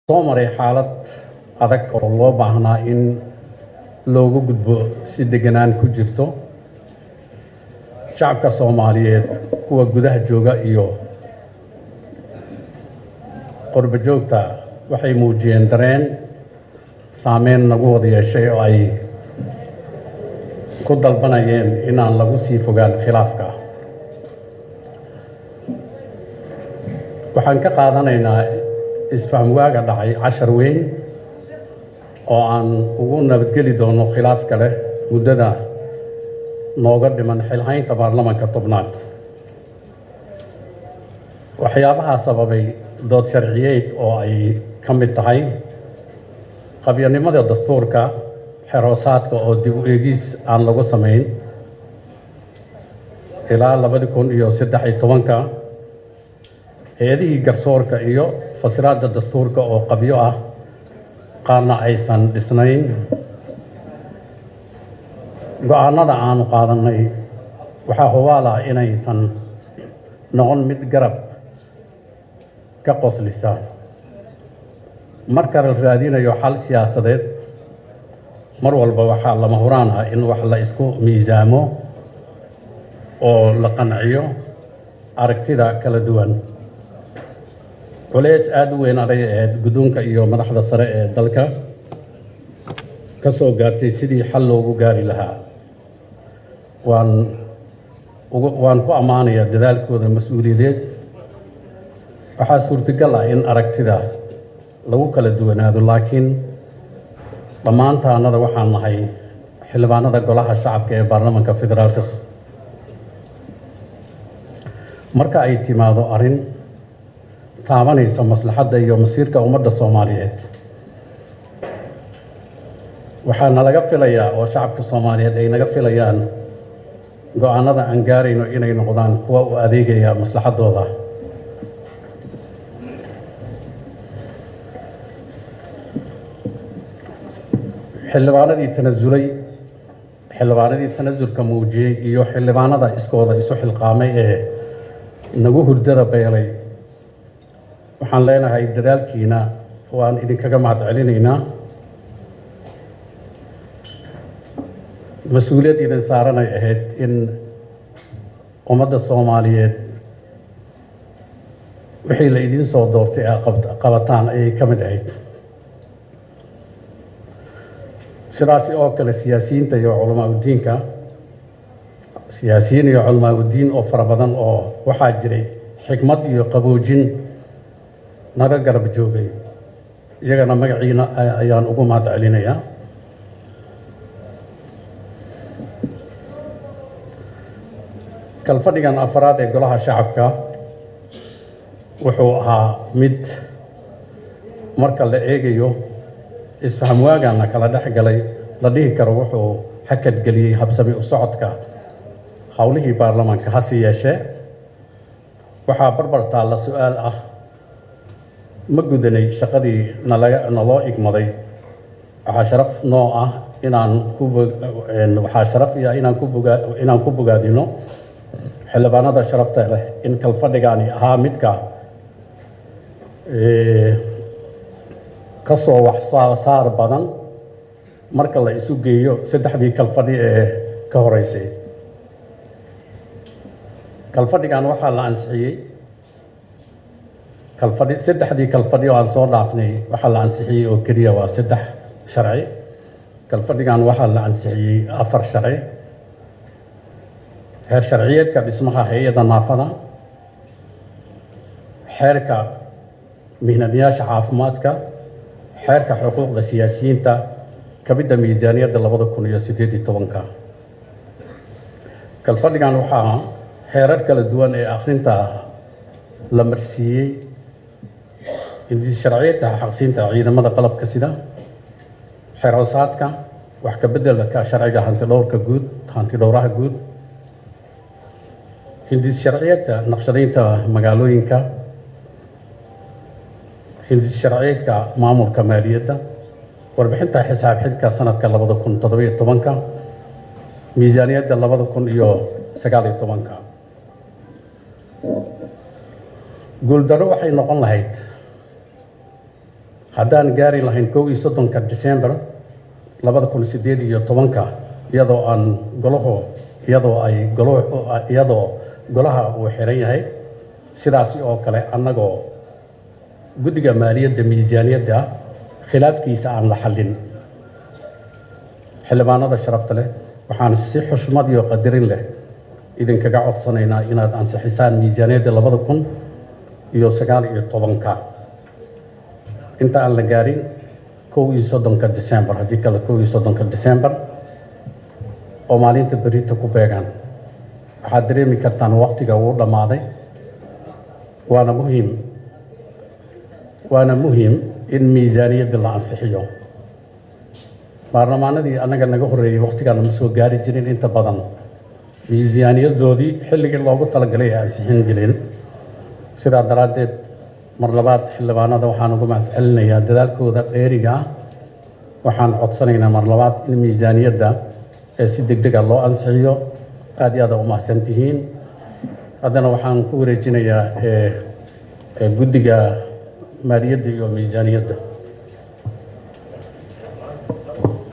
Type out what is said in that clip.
Soo maray xaalad adag oo loo baahnaa in loogu gudbo si deganaan ku jirto. Shacabka Soomaaliyeed, kuwa gudaha jooga iyo qurbo joogta, waxay muujiyeen dareen saameyn nagu wada yeeshay oo ay ku dalbanayeen inaan lagu sii fogaan khilaafka. Waxaan ka qaadanaynaa isfahmwaaga dhacay cashar weyn oo aan ugu nabadgeli doono khilaaf kale muddada nooga dhiman xilhaynta baarlamanka 10aad. Waxyaabaha sababay dood sharciyeed oo ay ka mid tahay qabyanimada dastuurka, xeroosaadka oo dib u eegis aan lagu samayn ilaa 2013-ka, hay-adihii garsoorka iyo fasiraadda dastuurka oo qabyo ah, qaarna aysan dhisnayn. Go-aanada aanu qaadanay waxaa hubaal ah inaysan noqon mid garab ka qoslisa. Marka la raadinayo xal siyaasadeed, mar walba waxaa lama huraan ah in wax la isku miisaamo oo la qanciyo aragtida kala duwan. Culeys aada u weyn aday ahayd guddoonka iyo madaxda sare ee dalka ka soo gaartay sidii xal loogu gaari lahaa. Waan ku ammaanayaa dadaalkooda mas-uuliyadeed. Waxaa suurtagal ah in aragtida lagu kala duwanaado, laakiin dhammaantaanada waxaan nahay xildhibaanada Golaha Shacabka ee Baarlamanka Federaalka. Marka ay timaado arrin taabanaysa maslaxadda iyo masiirka ummadda Soomaaliyeed, waxaa nalaga filayaa oo shacabka Soomaaliyeed ay naga filayaan go-aanada aan gaarayno inay noqdaan kuwa u adeegaya maslaxaddooda. Xildhibaanadii tanasulay, xildhibaanadii tanasulka muujiyey iyo xildhibaanada iskooda isu xilqaamay ee nagu hurdada beelay, waxaan leenahay dadaalkiina waan idinkaga mahad celinaynaa. Mas-uuliyad idin saaranay ahayd in ummadda Soomaaliyeed wixii la idiin soo doortay a qabataan ayay ka mid ahayd. Sidaasi oo kale siyaasiyiinta iyo culamaa udiinka, siyaasiyiin iyo culamaa udiin oo fara badan oo waxaa jiray xikmad iyo qaboojin naga garab joogay, iyagana magaciina ayaan ugu mahad celinayaa. Kalfadhigan afaraad ee Golaha Shacabka wuxuu ahaa mid marka la eegayo isfaham waagana kala dhex galay la dhihi karo wuxuu hakadgeliyey habsami u socodka howlihii baarlamaanka. Hase yeeshee, waxaa barbar taalla su-aal ah: ma gudanay shaqadii nalaga naloo igmaday? Waxaa sharaf noo ah inaan ku, waxaa sharaf iya inaan ku bogaa inaan ku bogaadino xildhibaanada sharafta leh in kalfadhigaani ahaa midka ka soo wax saar badan marka la isu geeyo saddexdii kalfadhi ee ka horeysay. Kalfadhigan waxaa la ansixiyey kalfadhi, saddexdii kalfadhi oo aan soo dhaafnay waxaa la ansixiyey oo keliya waa saddex sharci. Kalfadhigan waxaa la ansixiyey afar sharci: xeer sharciyeedka dhismaha hay-adda naafada, xeerka mihnadyaasha caafimaadka, xeerka xuquuqda siyaasiyiinta, kabidda miisaaniyadda 2018-ka. Kalfadhigan waxaa xeerar kala duwan ee akhrinta la marsiiyey sharciyadda xaqsiinta ciidamada qalabka sida, xeeroosaadka wax ka beddelka sharciga hantidhowrka guud, hantidhowraha guud, hindis sharciyadda naqshadaynta magaalooyinka, hindis sharciyeedka maamulka maaliyadda, warbixinta xisaab xidhka sanadka 2017-ka, miisaaniyadda 2019-ka. Guuldarro waxay noqon lahayd Haddaan gaari lahayn 31-ka December 2018-ka, iyadoo aan golahu iyadoo ay goluhu iyadoo golaha uu xiran yahay, sidaasi oo kale annagoo guddiga maaliyadda miisaaniyadda khilaafkiisa aan la xallin. Xildhibaanada sharafta leh, waxaan si xushmad iyo qadarin leh idinkaga codsanaynaa inaad ansixisaan miisaaniyadda 2019-ka inta aan la gaarin 31-ka December. Haddii kale, 31-ka December oo maalinta berita ku beegaan, waxaad dareemi kartaan waqtiga uu dhammaaday. Waana muhiim in miisaaniyadda la ansixiyo. Baarlamaanadii annaga naga horreeyey waqtigaana ma soo gaari jirin. Inta badan miisaaniyadoodii xilligii loogu talagalay ay ansixin jireen. Sidaa daraaddeed, mar labaad xildhibaanada waxaan ugu mahadcelinayaa dadaalkooda dheeriga ah. Waxaan codsanaynaa mar labaad in miisaaniyadda ee si deg dega loo ansixiyo. Aad iyo aad u mahadsan tihiin. Haddana waxaan ku wareejinayaa guddiga maaliyadda iyo miisaaniyadda.